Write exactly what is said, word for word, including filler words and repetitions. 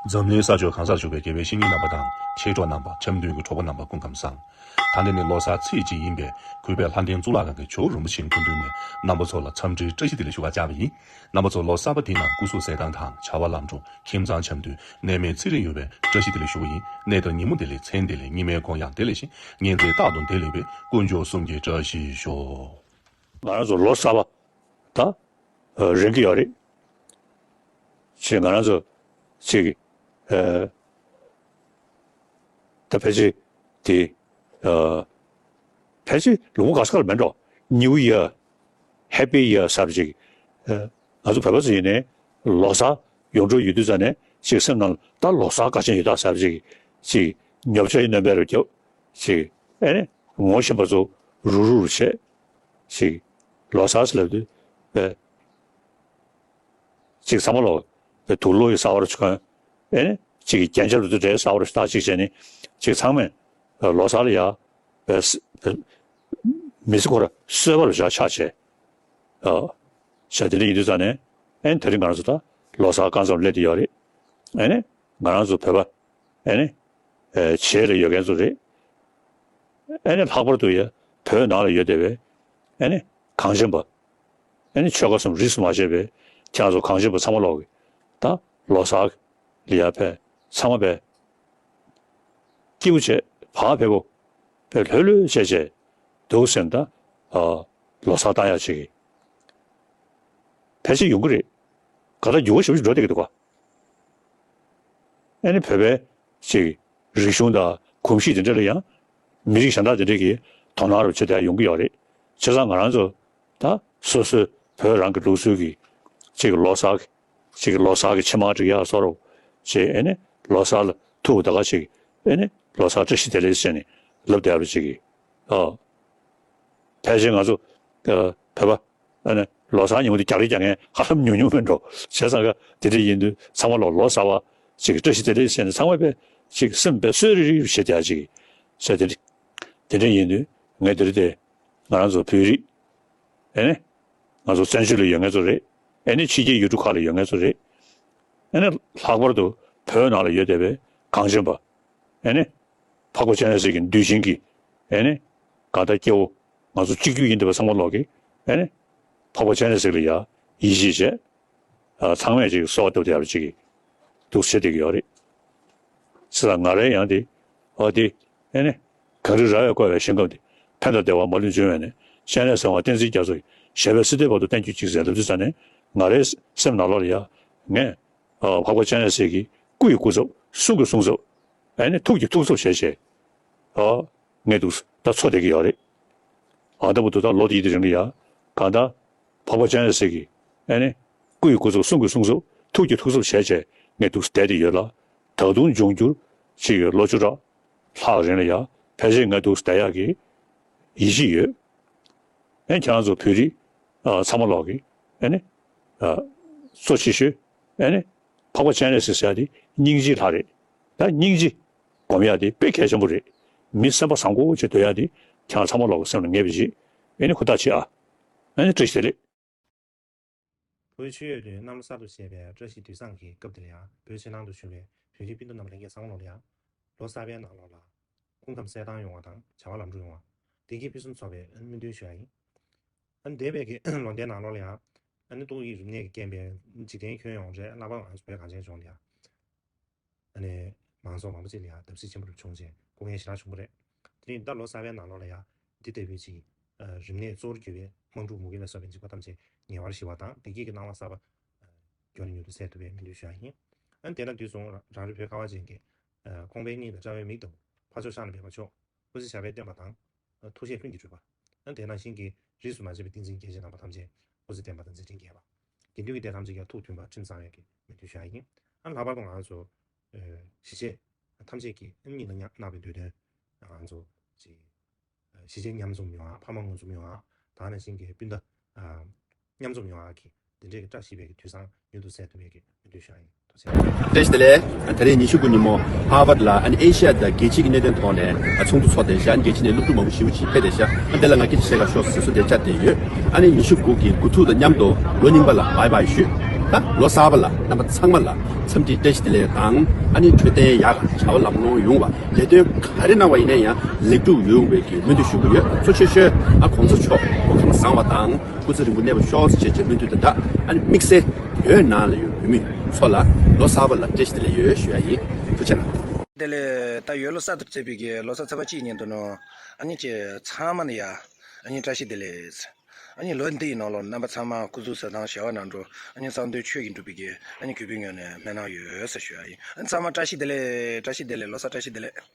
འཛམ་གླིང་ས་ཕྱོགས་གང་སར་བཞུགས་པའི་དགེ་བའི་བཤེས་གཉེན་རྣམ་པ་དང་། མཆེད་གྲོགས་རྣམ་པ། འཆམ་མཐུན་གྱི་གྲོགས་པོ་རྣམ་པ་སྐུ་ཁམས་བཟང་། ད་ནི་ནི་ལོ་གསར་ཚེས་གཅིག་ཡིན་པས། གུས་པས་ལྷ་ལྡན་གཙུག་ལག་ཁང་གི་ཇོ་བོ་རིན་པོ་ཆེའི་སྐུ་མདུན་ནས་རྣམ་པ་ཚོ་ལ་འཚམས་འདྲིའི་བཀྲ་ཤིས་བདེ་ལེགས་ཞུ་བར་བཅར་བ་ཡིན། རྣམ་པ་ཚོ་ལོ་གསར་པ་འདིའི་ནང་སྐུ་གཟུགས་གསལ་ཐང་དང་བྱ་བ་ལམ་འགྲོ། ཁྱིམ་ཚང་འཆམ་མཐུན། ནད་མེད་ཚེ་རིང་ཡོང་བའི་བཀྲ་ཤིས་བདེ་ལེགས་ཞུ་བ་ཡིན། གནས་དང་ཉིན་མོ་བདེ་ལེགས། མཚན་བདེ་ལེགས། སྙིགས་མའི་དགོངས་ཡངས་བདེ་ལེགས་ཤིང་། ཉིན་མཚན་རྟག་ཏུ་བདེ་ལེགས་པའི། དཀོན་མཆོག་གསུམ་གྱི་བཀྲ་ཤིས་ཤོག། ང་རང་ཚོ་ལོ་གསར་པ་ད་རན་གྱི་ཡོད་རེད། ཅེས་ང་རང་ཚོ་ཅིག་ཨ་ད་ཕལ་ཆེར་དེ་ཨ་ཕལ་ཆེར་ལོ་ངོ་ག་ས་ག་ལ་མེད་འགྲོ། New Year, Happy Year ཟེར་ཅིག་ཨ་ང་ཚོ་བོད་པ་ཚོ་ཡིན་ནའི་ལོ་གསར་ཡོང་འགྲོ་ཡོད་དུས་ཙ་ནས་ཅིག་སེམས་ནང་ད་ལོ་གསར་དཀའ་ཆེན་ཡོད་ད་ཟེར་ཅིག་ཅིག་ཉོབ་ཆ་ཡི་སྣོན་པ་རུ་རྒྱབ་ཅིག་ཨེ་ནས་ངོ་ཤེས་པ་ཚོ་རུག་རུག་རུ་བྱས། ཅིག་ལོ་གསར་ཟེར་ལབ་དུས་པས། ཅིག་ཚང་མ་ལོ་པས་དུག་ལོག་ཡི་གསར་པ་རུ་གྱོན། ཨེ་ནས་ཅིག་གི་རྒྱན་ཆ་ལུ་དུ་འདྲའི་གསར་པ་རུ་ཞིག་བཏགས་ཅིག་བྱས་ནས་ཅིག་ཚང་མས་ལོ་གསར་ལ་ཡ་པས་མི་ཚེ་ཁོ་ར་གསོད་པ་རུ་བཞག་ཆགས་བྱས། ཨ་བྱས་དེ་འདྲ་ཡིན་དུས་ཙ་ནས་ཨེ་ནས་དེ་རིང་ང་རང་ཚོ་ད་ལོ་གསར་རྐང་ཙམ་སླེབས་བསྡད་ཡོད་རེད། ཨེ་ནས་ང་རང་ཚོ་བོད་པ་ཨེ་ནས་བྱེས་ལ་ཡོད་མཁན་ཚོ་རེད། ཨེ་ནས་ལྷག་པར་དུ་ཡ་བོད་ནང་ལ་ཡོད་བསྡད་པའི་ཨེ་ནས་གངས་ཅན་པ། ཨེ་ནས་ཆོལ་ཁ་གསུམ་རིས་སུ་མ་ཆད་པའི་ཁྱེད་རང་ཚོ་གངས་ཅན་པ་ཚང་མ་ལོག་གི་ད་ལོ་གསར་ལ་ཡ་ཕེབས་ཚང་མ་ཕེབས། སྐྱིད་པོ་བྱས་བག་ཕེབས་པོ་ཕེབས་ལྷོད་ལྷོད་བྱས་བྱས་འདུག་སེམས་ད་ཨ་ལོ་གསར་བཏང་ཡག་ཅིག་གི་ཕལ་ཆེར་ཡོང་གི་རེད། ག་ད་འགྱུར་བ་ཞེ་པོ་ཞིག་འགྲོ་བསྡད་ཀྱི་འདུག་ག་ཨེ་ནི་བོད་པའི་ཅིག་རིག་གཞུང་དང་གོམས་གཤིས་དེ་འདྲ་ལ་ཡང་མི་རིགས་གཞན་དག་དེ་འདྲས་ཀྱིས་དོ་སྣང་རུ་བྱེད་བསྡད་ཡོང་གི་ཡོད་རེད། བྱས་ཙང་ང་རང་ཚོ་ད་སོ་སོའི་བོད་རང་གི་ལུགས་སྲོལ་གྱི་ཅིག་ལོ་གསར་གྱི་ཅིག་ལོ་གསར་གྱི་ཕྱེ་མར་སྒྲིག་ཡག་བཟོ་རོགས་བྱས། ཨེ་ནི་ལོ་གསར་ལ་ཐུག་ད་ག་ཅིག་ཨེ་ནི་ལོ་གསར་བཀྲ་ཤིས་བདེ་ལེགས་ཟེར་ནས་ལབ་བསྡད་རུ་ཅིག་གི་ཨ་ཕལ་ཆེར་ང་ཚོ་ཨ་བོད་པ། ཨ་ནི་ལོ་གསར་ཉིན་མོ་དེ་རྒྱག་རེས་རྒྱག་མཁན་ཧ་ལམ་ཉུང་ཉུང་མིན་འགྲོ། བྱས་ཙང་ཀ་དེ་འདྲ་ཡིན་དུས་ཚང་མ་ལོ་ལོ་གསར་བ་ཅིག་བཀྲ་ཤིས་བདེ་ལེགས་ཟེར་ནས་ཚང་མ་དཔེ་ཅིག་སེམས་དཔེ་གསོས་རིག་རིག་བྱེད་བསྡད་ཅིག་བྱས། དེ་འདྲ་དེ་འདྲ་ཡིན་དུས་ངས་དེ་རིང་དེ་ང་རང་ཚོ་བོད་རིགས་ཨེ་ནི་ང་ཚོ་བཙན་བྱོལ་ལ་ཡོད་མཁན་ཚོ་རེད། ཨེ་ནི་ཕྱི་རྒྱལ་ཡུལ་གྲུ་ཁག་ལ་ཡོད་མཁན་ཚོ་རེད། ཨེ་ནི་ལྷག་པར་དུ་བོད་ནང་ལ་ཡོད་བསྡད་པའི་གངས་ཅན་པ། ཨེ་ནི། འཕགས་པ་སྤྱན་རས་གཟིགས་ཀྱི་གདུལ་ཞིང་གི། ཨེ་ནི། གང་ལྟར་སྐྱེ་བོ། ང་ཚོ་གཅིག་གྱུར་ཡིན་བསྡད་པ་ཚང་མ་ལོག་གི། ཨེ་ནི། འཕགས་པ་སྤྱན་རས་གཟིགས་ལ་ཡ། ཡིད་ཆེས་བྱས། ཨ་ཚང་མས་ཅིག་གསོལ་བ་བཏབ་བསྡད་ཡ་ཅིག་གི། འདུག་བྱེད་བསྡད་ཀྱི་ཡོད་རེད། ཟེར་ལ་ང་རའི་ཡང་དེ། ཨ་དེ། ཨེ་ནི། གངས་རི་ར་བས་བསྐོར་བའི་ཞིང་ཁམས་འདི། ཕན་དང་བདེ་བ་མ་ལུས་འབྱུང་བའི་གནས། སྤྱན་རས་གཟིགས་དབང་བསྟན་འཛིན་རྒྱ་མཚོ་ཡི། ཞབས་པད་སྲིད་མཐའི་བར་དུ་བརྟན་གྱུར་ཅིག་ཟེར་ལབ་དུས་ཙ་ནས། ང་རའི་སེམས་ནང་ལོགས་ལ་ཡ། ངས། ཨ་འཕགས་པ་སྤྱན་རས་གཟིགས་ཀྱི་སྐུ་ཡི་སྐུ་ཚབ། གསུང་གི་གསུང་ཚབ། ཨ་ནི་ཐུགས་ཀྱི་ཐུགས་ཚབ་བྱས་བྱས། ཨ་ངས་འདུག་ད་འཚོ་བསྡད་ཀྱི་ཡོད་རེད། ཨ་ད་བར་དུ་ད་ལོ་འདིའི་དེ་རིང་ལ་ཡ། གང་ལྟར། འཕགས་པ་སྤྱན་རས་གཟིགས་ཀྱི། ཨ་ནི། སྐུ་ཡི་སྐུ་ཚབ། གསུང་གི་གསུང་ཚབ། ཐུགས་ཀྱི་ཐུགས་ཚབ་བྱས་བྱས་ངས་འདུག་བསྡད་དེ་ཡོད་ལ། ད་དུང་འབྱུང་འགྱུར་ཅིག་ཡོད་ལོ་བཅུ་ཕྲག་ལྷག་རིང་ལ་ཡ་ཕལ་ཆེར་ངས་འདུག་བསྡད་ཡག་གི་ཡིད་ཆེས་ཡོད། ཨེ་ཁྱེད་རང་ཚོ་བོད་རིགས་ཨ་ཚང་མ་ལོག་གི་ཨེ་ནི་ཨ་གཙོ་ཆེ་ཤོས་ཨེ་ནི་འཕགས་པ་སྤྱན་རས་གཟིགས་ཟེར་ཡ་དེ་སྙིང་རྗེའི་ལྷ་རེད། ད་སྙིང་རྗེ་སྒོམ་ཡ་དེ་དཔེ་གལ་ཆེན་པོ་རེད། མི་སེམས་པ་བཟང་པོ་བྱེད་སྡོད་ཡ་དེ་ཁྱེད་རང་ཚང་མ་ལོག་གི་སེམས་ལ་ངེས་པ་བྱེད། ཨེ་ནི་ཧུར་ཐག་བྱེད་ཨ། ཨེ་ནི་བཀྲ་ཤིས་བདེ་ལེགས། བོད་ཆོས་ཡོད་དོན་གནམ་ལོ་གསར་དུ་བཞད་པའི་བཀྲ་ཤིས་དུས་བཟང་གི་སྐབས་འདི་ལ་ཡང་བོད་ཕྱི་ནང་དུ་བཞུགས་པའི་བོད་རིགས་སྤུན་ཟླ་རྣམ་པ་ལྷན་རྒྱས་ཚང་མ་ལོག་ལ་ཡང་ལོ་གསར་པའི་ནང་ལོགས་ལ་སྐུ་ཁམས་གསལ་ཐང་ཡོང་བ་དང་བྱ་བ་ལམ་འགྲོ་ཡོང་བ་བདེ་སྐྱིད་ཕུན་སུམ་ཚོགས་པའི་སྨོན་འདུན་ཞུ་ཡ་ཡིན། ཨ་ནི་འདས་པའི་གི་ལོ་ཟླའི་ནང་ལོགས་ལ་ཡང་ཨ་ནི་ཏོག་དབྱིབས་རིམས་ནད་ཀྱི་རྐྱེན་པས་འཇིག་རྟེན་ཁྱོན་ཡོངས་རེད། ལྷག་པར་ང་ཚོ་བོད་གངས་ཅན་ལྗོངས་ལ་ཡང་ཨ་ནི་མང་ཚོགས་མང་པོ་ཅིག་ལ་ཡང་བརྡབ་གསིག་ཆེན་པོ་རུ་བྱུང་རྗེས་སྐུ་ངལ་ཞེ་དྲག་བྱུང་བ་རེད། དེ་རིང་ད་ལོ་གསར་པའི་ནང་ལོགས་ལ་ཡང་འདི་ལྟ་བུའི་ཅིག་རིམས་ནད་གཙོ་བོར་གྱུར་པའི་དམག་འཁྲུག་མུ་གེ་ལ་སོགས་པའི་འཇིགས་པ་ཐམས་ཅད་ངེས་པར་ཞི་བ་དང་བདེ་སྐྱིད་ཀྱི་སྣང་བ་གསར་པ་མགྱོགས་ནས་མྱུར་དུ་གསལ་ཐུབ་པའི་སྨོན་འདུན་ཞུ་ཡ་ཡིན། ཨ་ནི་དེ་ལ་དུས་སུ་རང་རེ་བོད་ཁ་བ་ཅན་གྱི་ཁོང་པའི་སྙིང་དང་དཔྲལ་བའི་མིག་ལྟ་བུ་ཕ་ཕྱོགས་ཤར་ལ་སྦས་པ་མཆོག་སྐུ་ཚེ་ཞབས་པད་བརྟན་པ་དང་། ཐུགས་བཞེད་ལྷུན་གྱིས་གྲུབ་པ། ཨ་དེ་ནང་བཞིན་གྱི་རིས་སུ་མ་ཆད་པའི་བསྟན་འཛིན་སྐྱེས་ཆེན་རྣམ་པ་ཐམས་ཅད་སྐུ་ཚེ་བརྟན་པ་དང་མཛད་འཕྲིན་རྒྱས་པ། དགེ་འདུན་གྱི་སྡེ་ཐམས་ཅད་ཀྱང་ཐུགས་མཐུན་པ་ཁྲིམས་གཙང་བའི་གི་སྨོན་འདུན་ཞུ་ཡ་ཡིན། ཨ་ལྷག་པར་དུ་ང་ཚོ་གཞིས་བྱེས་ཐམས་ཅད་ཀྱིས་སྙིང་ལ་བརྣག་པའི་འདོད་དོན་ང་ཚོ་ཅིག་གཞིས་བྱེས་མཉམ་འཛོམས་ཡོང་ཨ། ཕ་མ་མངོན་འཛོམས་ཡོང་ཨ། ད་ནང་བཞིན་གྱི་སྤུན་ཟླ་མཉམ་འཛོམས་ཡོང་ཨ་གི་འདི་འདྲའི་གི་བཀྲ་ཤིས་པའི་གི་དུས་བཟང་མྱུར་དུ་གསལ་ཐུབ་པའི་གི་སྨོན་འདུན་ཞུ་ཡ་ཡིན། ཐུགས་རྗེ་ཆེ། བཀྲ་ཤིས་བདེ་ལེགས། ད་རེས་ཉི་ཤུ་དགུ་ཉིན་མོ་ཧར་ཝརཌ་ལ་ཨ་ནི་ཨེ་ཤི་ཡ་དང་རྒྱལ་སྤྱི་གི་གནད་དོན་ཐོག་ནས་ཨ་ཚོགས་འདུ་ཚོགས་ཏེ་བཞག་ཨ་ནི་རྒྱལ་སྤྱི་ནས་སློབ་ཕྲུག་མང་པོ་ཞེ་པོ་ཅིག་ཕེབས་ཏེ་བཞག་ཨ་འདི་ལ་ང་སྐད་ཆ་བཤད་ག་ཤོག་ཟེར་སོ་དེ་བཅར་བསྡད་ཡོད། ཨ་ནི་ཉི་ཤུ་དགུ་གི་དགུ་ཐུག་དང་མཉམ་དུ་ལོ་རྙིང་པ་ལ་བྷའི་བྷའི་ཞུས། ད་ལོ་གསར་པ་ལ་རྣམ་པ་ཚང་མ་ལ་འཚམས་འདྲི་བཀྲ་ཤིས་བདེ་ལེགས་དང་། ཨ་ནི་འཕྲོད་བསྟེན་ཡག་ག་བྱ་བ་ལམ་ལྷོང་ཡོང་བ། ལས་དོན་ག་རེ་གནང་བ་ཡིན་ན་ཡང་ལེགས་གྲུབ་ཡོང་བའི་གི་སྨོན་འདུན་ཞུ་གི་ཡོད། ཚུར་ཆེ་ཤོས་ཨ་གོང་ས་མཆོག་སྐུ་ཁམས་བཟང་བ་དང་སྐུ་ཚེ་རིང་པོ་གནས་པ་ཤོག་ཅེས་བྱས་སྨོན་འདུན་དང་སྦྲགས། ཨ་ནི་དམིགས་བསལ་བོད་ནང་ལ་ཡོད་བོད་མི་ཚོ་ལ་ལོ་གསར་པ་ལ་བཀྲ་ཤིས་བདེ་ལེགས་ཡོད་ཞུ་ཡ་ཡིན། ཐུགས་རྗེ་གནང་། དེ་ལས་ད་ཡོད་ལོ་གསར་དུ་བརྩིས་པའི་གི་ལོ་གསར་ཚེས་པ་གཅིག་ཉིན་དུ་ནོ། ཨ་ནི་ཅེ་ཚང་མ་ནི་ཡ། ཨ་ནི་བཀྲ་ཤིས་བདེ་ལེགས། ཨ་ནི་ལོ་འདིའི་ནང་ལོ་རྣམ་པ་ཚང་མ་སྐུ་གཟུགས་གསལ་ཐང་བྱ་བ་ནང་འགྲོ། ཨ་ནི་གསང་འདུས་ཆོས་ཀྱི་འགྲུབ་པའི་གི་ཨ་ནི་གུས་པའི་ངོས་ནས་སྨོན་ལམ་ཡོད་ཟེར་ཞུ་ཡ་ཡིན། ཨ་ནི་ཚང་མ་བཀྲ་ཤིས་བདེ་ལེགས། བཀྲ་ཤིས་བདེ་ལེགས། ལོ་གསར་བཀྲ་ཤིས་བདེ་ལེགས།